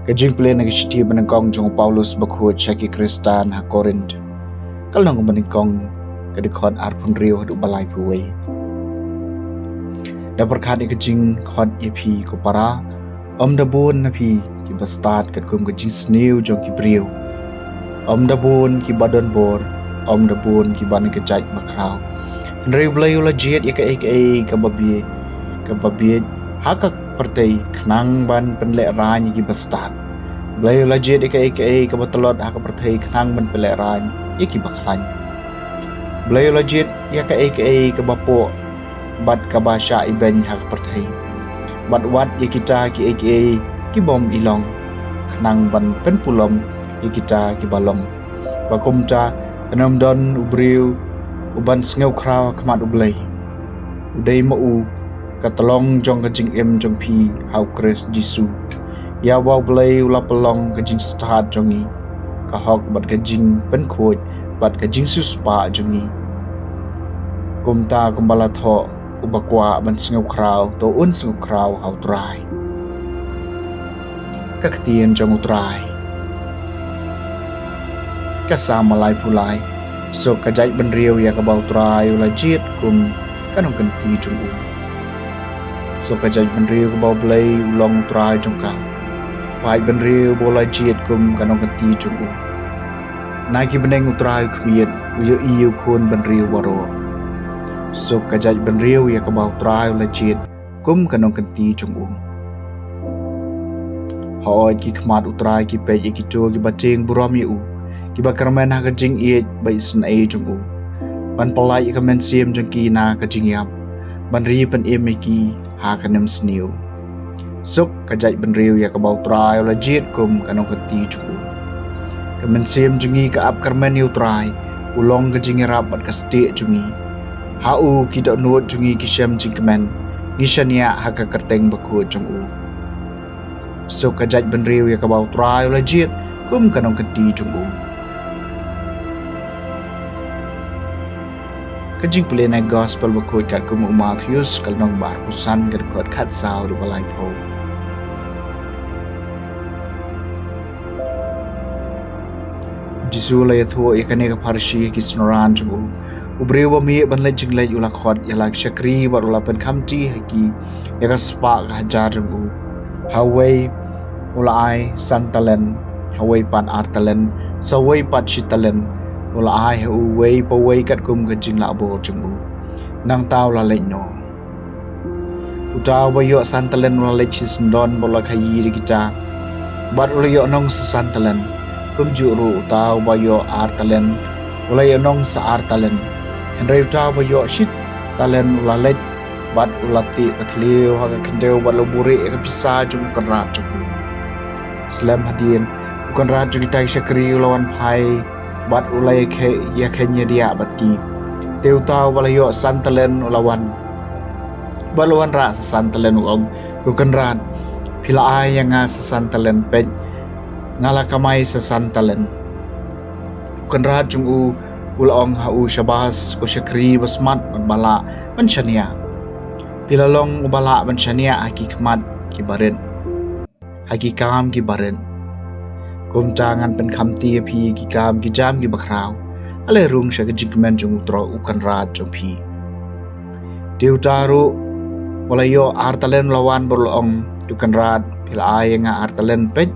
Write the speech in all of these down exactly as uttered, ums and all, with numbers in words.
Ka jingpule na ka shithi ba nyngkong jong u Paulus bakhuid sha ki Khristan ha Korinth. Ka lynnong ba nyngkong, ka dkhot arphew hynriew haduh ba laiphew wei. Da pyrkhat ïa ka jingkhot ïa phi ko para, ym da bun na phi ki bastad katkum ka jingsniew jong ki briew. Ym da bun ki ba don bor, ym da bun ki ba na ka jaid ba khraw. Hynrei U Blei u la jied ïa kaei kaei kaba bieit, kaba bieit ha ka pyrthei khnang ban pynlehrain ïa ki bastad. U Blei u la jied ïa kaei kaei kaba tlot ha ka pyrthei khnang ban pynlehrain ïa ki ba khlaiñ. U Blei u la jied ïa kaei kaei kaba poh bad kaba shah ibeiñ ha ka pyrthei, bad wat ïa kita kiei kiei ki bym i long, khnang ban pynpulom ïa kita ki ba long. Ba kumta, kan ym don u briew u ban sngewkhraw ha khmat U Blei. U dei ma u ka tyllong jong ka jingim jong phi ha U Khrist Jisu. Ïa uba U Blei u la pynlong ka jingstad jong ngi, ka hok bad ka jingpynkhuid bad ka jingsiewspah jong ngi. Kumta kumba la thoh, uba kwah ban sngewkhraw, to un sngewkhraw ha U Trai. Ka ktien jong U Trai. Ka Salm laiphew lai. Suk ka jaid bynriew ïa kaba U Trai u la jied kum ka nongkynti jong u. Suk ka jaid bynriew kaba U Blei u long U Trai jong ka. Paid bynriew ba u la jied kum ka nongkynti jong u. Na ki bneng U Trai u khmied, u ïohi ïa u khun bynriew baroh. Suk ka jaid bynriew ïa kaba U Trai u la jied kum ka nongkynti jong u. Hooid, ki khmat U Trai ki peit ïa kito kiba tieng burom ïa u, kiba kyrmen ha ka jingïeit ba isynei jong u, ban pyllait ïa ka mynsiem jong ki na ka jingïap, ban ri pynim ïa ki ha ka nemsniew. Suk ka jaid bynriew ïa kaba U Trai u la jied kum ka nongkynti jong u. Ka mynsiem jong ngi ka ap kyrmen ïa U Trai, u long ka jingïarap bad ka stieh jong ngi. Ha u ki dohnud jong ngi ki shem jingkmen, ngi shaniah ha ka kyrteng bakhuid jong u. Suk ka jaid bynriew ïa kaba U Trai u la jied kum ka nongkynti jong u. Ka jingpule na Gospel bakhuid katkum u Mathaios, ka lynnong ba arphew san, ka dkhot khatsaw haduh ba laiphew. Jisu u la ïathuh ïa kane ka pharshi ha ki synran jong u. U briew ba mih ban leit jingleit u la khot ïa la ki shakri bad u la pynkhamti ha ki ïa ka spah ka hajar jong u. Ha uwei u la ai san talent, ha uwei pat ar talent, sa uwei pat shi talent. U la ai ha uwei pa uwei katkum ka jinglahbor jong u. Nangta u la leit noh. Uta uba ïoh san talent u la leit shisyndon bad u la khaïi da kita, bad u la ïoh nong sa san talent. Kumjuh ruh uta uba ïoh ar talent u la ïoh nong sa ar talent. Hynrei uta uba ïoh shi talent u la leit bad u la tih ka thliew ha ka khyndew bad u la buhrieh ïa ka pisa jong u kynrad jong u. Slem hadien, u kynrad jong kita ki shakri u la wan phai bad u la ïakhei, ïakheiñ ïadiah bad ki. Te uta uba la ïoh san talent u la wan bad u la wanrah sa san talent, u ong, "Ko kynrad, phi la ai ïa nga sa san talent, peit, nga la kamai sa san talent." U kynrad jong u u la ong ha u, "Shabas, ko shakri ba smat bad ba lah ban shaniah. Phi la long uba lah ban shaniah ha ki khmat ki barit, ha ki kam ki barit. Kumta ngan pynkhamti ïa phi ha ki kam ki jam ki bakhraw. Ale rung sha ka jingkmen jong u trai u kynrad jong phi." Te uta ruh uba la ïoh ar talent u la wan bad u la ong, "Ko kynrad, phi la ai ïa nga ar talent, peit,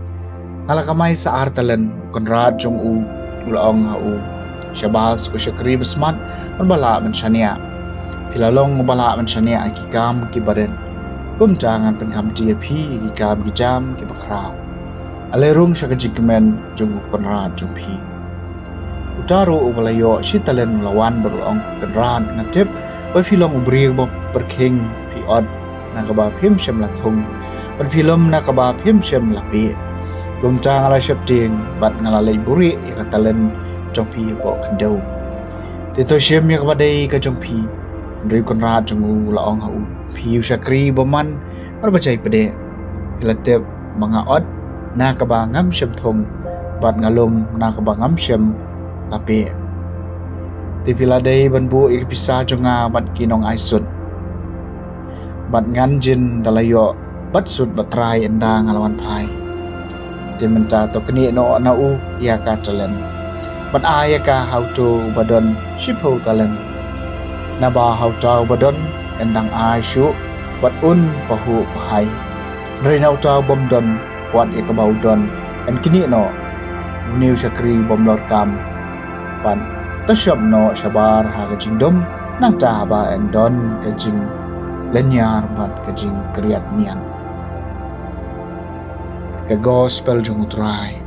nga la kamai sa ar talent." U kynrad jong u u la ong ha u, "Shabas, ko shakri ba smat bad ba lah ban shaniah. Phi la long uba lah ban shaniah ha ki kam ki barit. Kumta ngan pynkhamti ïa phi ha ki kam ki jam ki bakhraw. Ale rung sha ka jingkmen jong u kynrad jong phi." Uta ruh uba la ïoh shi talent u la wan bad u la ong, "Ko kynrad, nga tip ba phi long u briew ba pyrkhing, phi ot na kaba phim shym la thung, bad phi lum na kaba phim shym la peh. Kumta nga la sheptieng bad nga la leit buhrieh ïa ka talent jong phi hapoh khyndew. Te to shim ïa kaba dei ka jong phi." Hynrei u kynrad jong u u la ong ha u, "Phi u shakri ba man bad ba jai pdeng. Phi la tip ba nga ot na kaba ngam shym thung, bad nga lum na kaba ngam shym la peh. Te phi la dei ban buh ïa ka pisa jong nga bad ki nongai sut, bad ngan jin da la ïoh bad sut bad trai ynda nga la wan phai." Te mynta to knieh noh na u ïa ka talent, bad ai ïa ka ha uto uba don shiphew talent. Naba ha uta uba don yn dang ai shuh, bad un pahuh pahai. Hynrei na uta ubym don, wat ïa kaba u don yn knieh noh. Une u shakri bym lor kam, bad to shop noh shabar ha ka jingdum, nangta haba yn don ka jinglynñiar bad ka jingkriat niat. Ka gospel jong U Trai.